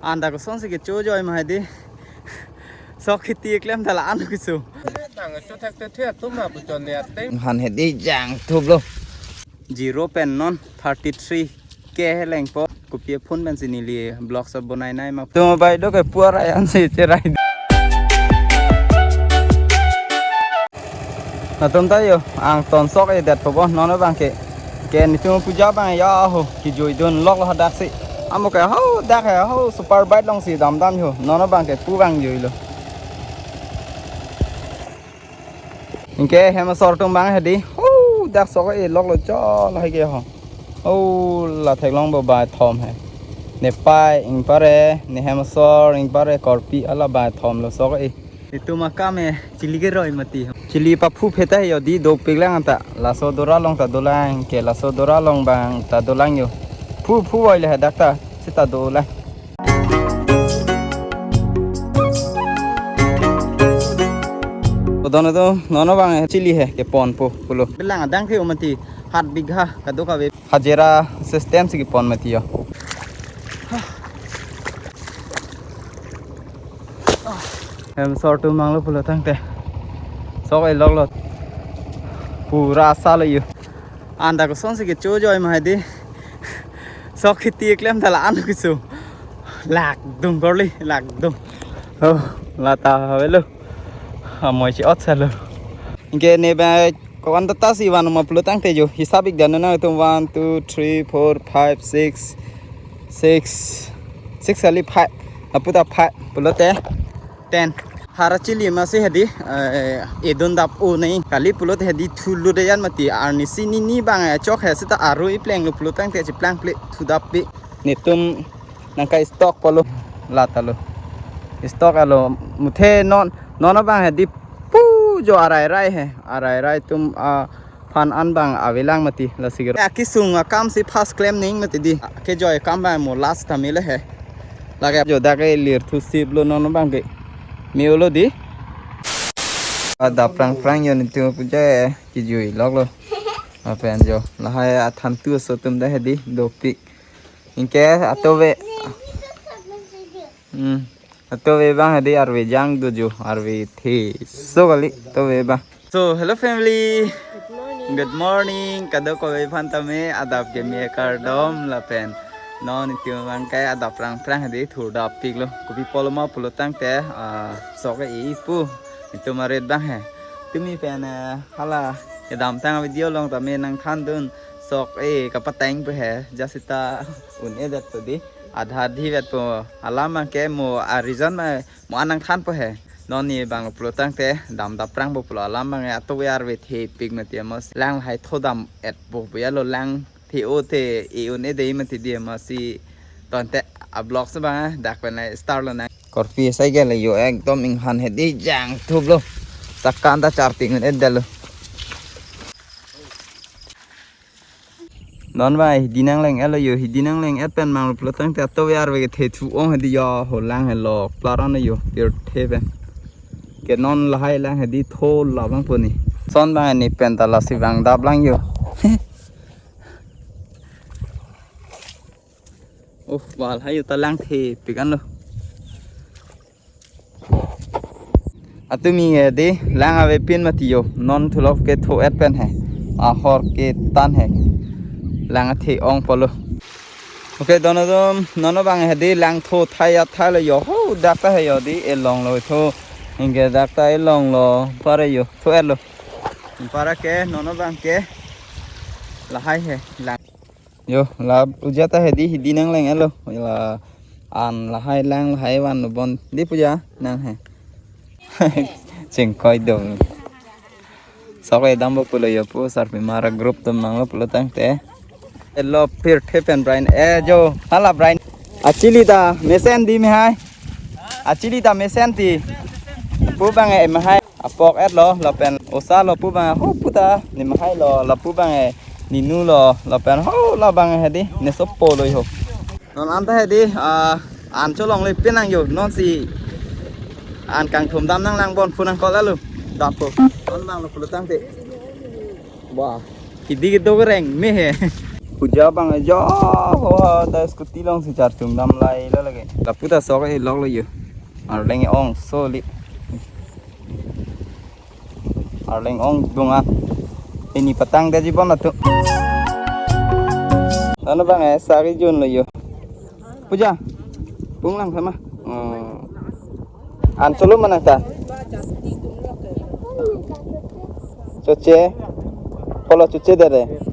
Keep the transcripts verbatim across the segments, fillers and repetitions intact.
Anta kosonsi kecho joi ma hedi. Sok kheti eklem ta la-an keso. Nang cho thak te thia tum ma puchon le ateng. Han hedi jangthup lo. Zero pen non thirty three K heleng po. Kopi phone pensi neli vlog sot bonai nai ma. Tum bai do ke puar ayan si cherai. Latum ta yo, angton sok-e det po bo, non abang ke. Ke netum puja abang ya ho, kejui dun lok lo hadak si. Amo ke ho, dak he ho, super bike along si damdam ho, non abang ke pu abang jui lo. Anke hem asor atum abang hedi, ho, dak sok-e lok lo cholo hai ke ho. Ho, la theklong bo bai thom he. Ne pai, ingpare, ne hem asor, ingpare, korpi, hala bai thom lo sok-e. Itum akam e, chili keroi mati. Chili paphu pheta he yo di dopik lang anta. Laso dora along ta dolang ke, laso dora along abang ta dolang yo. Phu phu oi le hadak ta, seta dolang. Odon odon, non abang chili he, kepon po, pulo. Belang adang the mati, hat bigha, kadokave. Hajira system si kepon mati yo. Hem asor atum abang lo pulo tangte. Sok-e lok lo. Pura asa lo yo. Anta kosonsi kecho joi ma hedi. Sok kheti eklem ta la-an keso. Lakdung korli, lakdung. Oh, lata avelo. Amoi si ot salo. Anke ne ba Ko-an ta ta si van ma pulo tangte jo, hisap ik dan nangtum, one, two, three, four, five, six, six, six kali five, lapu ta five pulote ten. Hara chili ma si hedi, eh, edun dap-o nai kali pulote hedi thulo de yan mati, arnisi nini abang, eh, chok he seta arui plenglo pulo tangte chiplang ple thudap pi. Netum nangkai stock pulo, lata lo. Stock alo, muthe non, non abang hedi pu jo arai rai he, arai rai atum aphan an abang avelang mati lasi kero. Akesung akam si first klem ning mati di. Kejoi akam abang mo last tame le he. Lake jo dak ke lir thu sip lo non abang ke. Mi ulo di. Adap prang prang yo netum puja e, kejui lok lo. Lapen jo, lahai athan tu aso atum ta hedi dopik. Anke atove. Hmm. Atove abang hedi arve jang do jo, arve the so kali atove abang. So, hello family. Good morning. Good morning. Kadokave aphan tame adap keme kardom lapen non netum abang ke adap prang prang hedi thurdap piklo. Kopi apotlo ma pulo tangte, ah, sok-e ipu. Netum arit abang he. Tumi pen, eh, hala kedamtang video along tame nangthandun sok-e kapateng pu he, just seta un-e det pu di. Adha adhi vet pu alam abang ke mo a reason ma mo an nangthan pu he. Non ne abang pulo tangte damdap prang pu pulo alam abang ke atove arve thepik mati amos. Lang lahai thodam et pu pu ya lo lang the-o the e un-e dei mati di amos si tonte a vlog si abang, ah, dak pen lai start lonang. Korpi asai ke la yo ekdom inghan hedi jangthup lo. Sakan ta charting un-e det lo. Non abang hidi nangleng-et lo yo, hidi nangleng-et pen abang lo pulo tangte atove arve kethe thu-ong hedi yo, ho lang he lo, plaran yo, pirthe pen. Ke non lahai lang hedi tho labang poni. Son abang ne pen ta lasi vangdap lang yo. Oh, bal hai ta lang thepik an lo. Atumi hedi lang avepin mati yo, non thulok ke tho-et pen he. Ahor ke tan he. Lang athe ong pulo. Okay, dono dom, non abang hedi lang tho thai athai lo yo. Ho, dak ta he yo di, elong lo tho. Anke dak ta elong lo, pare yo, tho-et lo. Pare ke, non abang ke. Lahai he, lang. Yo, la puja ta hedi, hidi nangleng-et lo. La an lahai lang lahai van lo bon. Di puja nang he. Chingkoi dong. Sok-e dam bo pulo yo pu sarpi mara group atum abang lo pulo tangte. Elo pirthe pen Brian. Eh jo, hala Brian. Achili ta mesen di me hai. Achili ta mesen ti. Pu abang e me hai. Apok-et lo, lapen osa lo pu abang, ho pu ta, ne me hai lo, lapu abang e, ninu lo, lapen ho, labang e hedi, ne sopo lo ho. Non anta hedi, ah, an cholongle pinang yo, non si, an kangthum dam nanglang bon pu nangkok lo, dam po, non abang lo pulo tangte. Wah, hidi kedo kereng, me he. Puja abang ajo ho, da scooty alongsi charchung dam lailo lake. Lapu ta sok e lok lo yo. Arleng ong soli. Arleng ong dunga. Pini patangdetji bon atum. Ano abang eh sari jun lo yo. Puja. Pung lang sama. Hmm. An solo mana ta? Choche. Polo choche dere.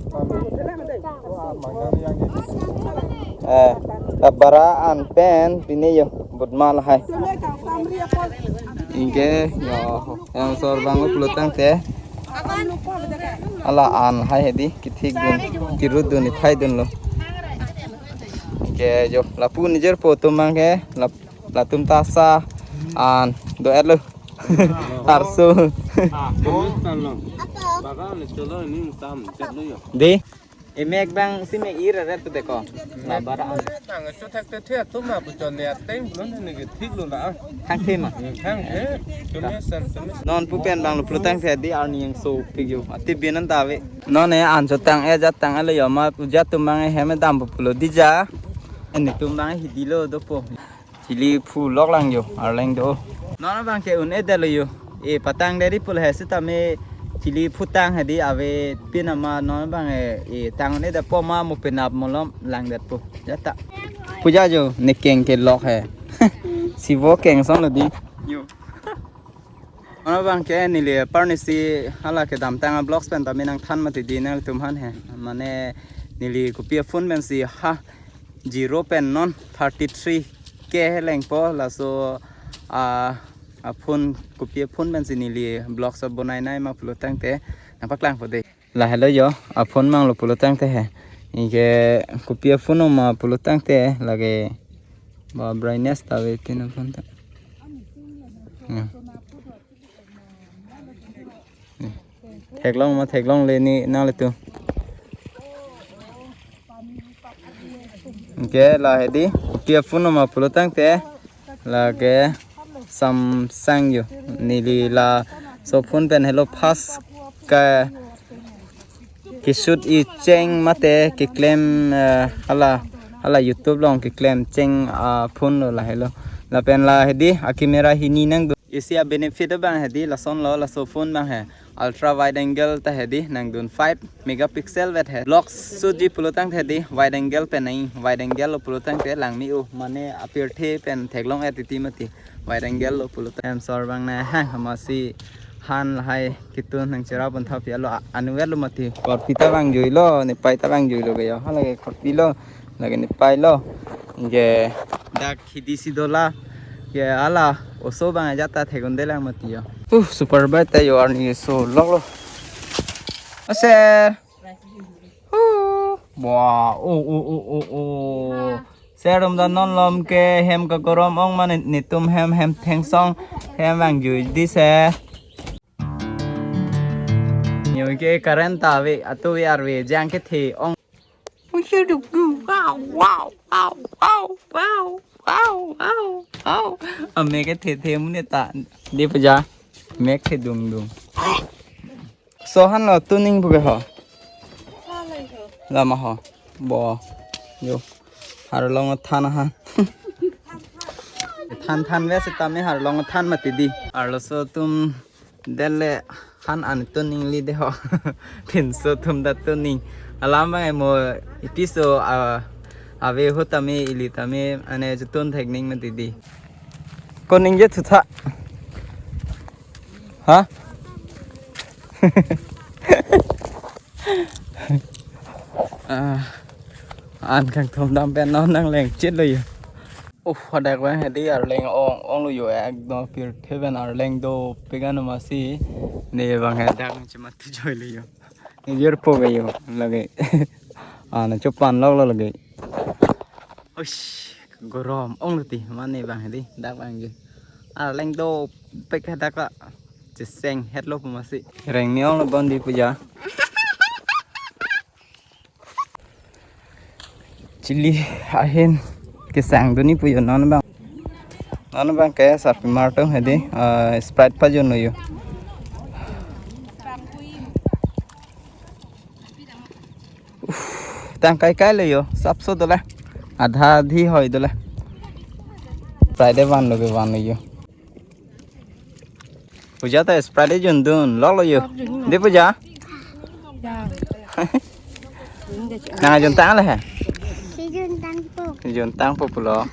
Eh, ta bara an pen pine yo budma lahai. Anke yo, yang sor abang pulo tangte. Hala an hai hedi, kethik dun, kerut dun, ithai dunlo. Anke yo, lapu nijor po atum abang ke, lap-, latum ta sa an do-etlo. Arso. Di, emek abang si me-ir aret tu deko. La bara an. Tang chu thak te the atum ma pu chon ne ateng belum ne ke thik lo na. Thang the ma. Thang the. Chumi san chumi. Non pu pen abang lo pulo tangte di arni yang so pik yo. Ati binan ta ave. Non e an cho tang e jat tang ale yo ma puja atum abang hem dam pulo di ja. Eni atum abang hidi lo dopo. Chili phu lok lang yo, arleng do. Non abang ke un-edetlo yo. E patangdetji pulo he sitame chili phu tang hedi avepin ama non abang e, e tang un-edet po ma mo penap malom langdetpo. Jata. Puja yo, ne keng ke lok he. Sivo keng song lo di. Yo. Non abang ke neli parnisi hala kedamtang a-vlogs pen tame nangthan mati di nangtum aphan he. Mane neli kopi a-phone pensi ha zero pen non thirty three K helengpo laso a, a-phone kopi a-phone pensi neli vlogs a-bonai nai ma pulo tangte nangpaklangpo de. Lahelo yo, a-phone abang lo pulo tangte he. Anke kopi a-phone ma pulo tangte lake ba brightness ta ave tin a-phone ta. Ya. Theklong ma theklongle ni nanglitum. Anke la hedi, kopi a-phone ma pulo tangte lake Samsung yo. Neli laso phone pen helo first ke, keshoot-i cheng mate keklem, eh, hala, hala YouTube along keklem cheng a-phone lo lahelo. Lapen la hedi a-camera hini nangdo. Isi a-benefit abang hedi lasonlo, laso phone abang he ultra wide angle ta hedi nangdun five megapixel vet he. Vlogs shootji pulo tangte hedi wide angle pen nang, wide angle lo pulo tangte lang me-o, mane apirthe pen theklong-et titi mati. Wide angle lo pulo tang. Hem sor abang nang hang amatsi han lahai ketun nangcherap pon thappi alo a-, anuvet lo mati. Korpi ta vangjuilo, nepei ta vangjuilo ke yo. Halake korpi lo, lake nepei lo. Anke dak hidi si dola. Ke hala oso abang ajat ta thek-un-edet lang mati yo. Uh, super bright ta yo arni so lok lo. Aser. Uh, wah, oh, oh, oh, oh, oh. Sir atum ta non malom ke hem kagorom ong mane netum hem, hem thengsong hem vangjuidi se. Yo ke current ta ave, atu ave arve jang kethe ong. Wow, wow, wow, wow, wow, wow, wow. Amek kethe the mune ta di puja. Mek the dung dung. So han lo tuning buke ho. Lama ho. Bo. Yo. Arlong than han. Than than ve sitame arlong than mati di. Arloso atum dele han an tuningli de ho. Pinso atum ta tuning. Alam bang mo ipiso a, ave ho tame ili tame ane jutun thek ning mati di. Ko ningje thutha. Ha? Ah, an kangthom dam pen non nangleng chit lo yo. Uh, hadak abang hedi arleng ong, ong lo yo, ekdom pirthe pen arleng dopik an amatsi. Ne abang hadak nangchemat tu joi lo yo. Nijor po ke yo, lake. Ah, nangchopan lok lo lake. Uish, gorom ong lo ti, mane abang hedi, dak abang je. Arleng dopik hadak a. Cheseng het lo pu amatsi. Reng ni ong lo bon di puja. Chili ahin kesang duni pu yo non abang. Non abang ke sarpi mar tung hedi, eh, Sprite pajun lo yo. Uff, Tang kai kai lo yo, sapso dola. Adha adhi hoi dola. Sprite vanlo ke vanlo yo. Puja ta Sprite jundun, lok lo yo. Di Puja. Nang ajuntang le he? Si juntangpo. Juntangpo pulo.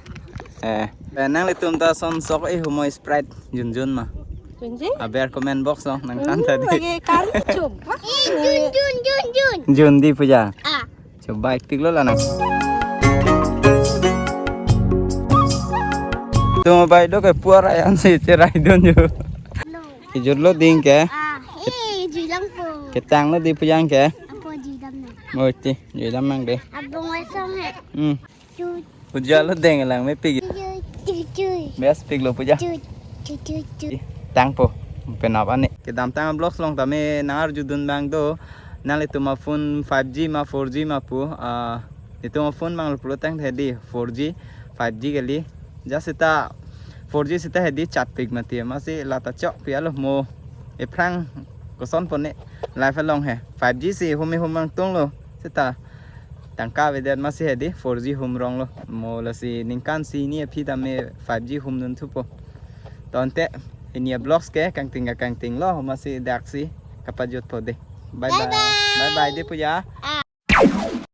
Eh, eh, nanglitum ta son sok e humoi Sprite junjun ma. Junji? Aber comment box lo nangthan ta di. Lagi kan coba. Eh, jun, jun, jun, jun. Jun di Puja. Ah. Choba ik pik lo la nang. Tum bai do ke puar ayan si cherai dun yo. Lo. Kejut lo ding ke. Ah, eh, juilangpo. Ketang lo di Puja ke. Apo juidam na. Mo ti, juidam mang de. Abong asong he. Hmm. Ju, Puja lo deng lang me pik. Ju, ju, ju. Bes pik lo Puja. Ju, ju, ju, ju. Tangpo. Penap ani. Kedamtang vlogs along tame nang arjudun bang do. Nanglitum aphone five G ma four G ma pu. Ah, itum aphone bang lo pulo tang hedi four G, five G kali. Just seta four G seta hedi chat pik mati. Masi lata chok pi alo mo. Ephrang koson pone live along he. Five G si hum hum mang tung lo. Seta tangka avedet masi hedi four G hum rong lo. Mo lasi ningkan si ni aphi tame five G hum nun thupo. Tonte ini vlogs ke kangting ka kangting lo masi dak si kapajut po de. Bye bye. Bye bye. Bye bye de Puja.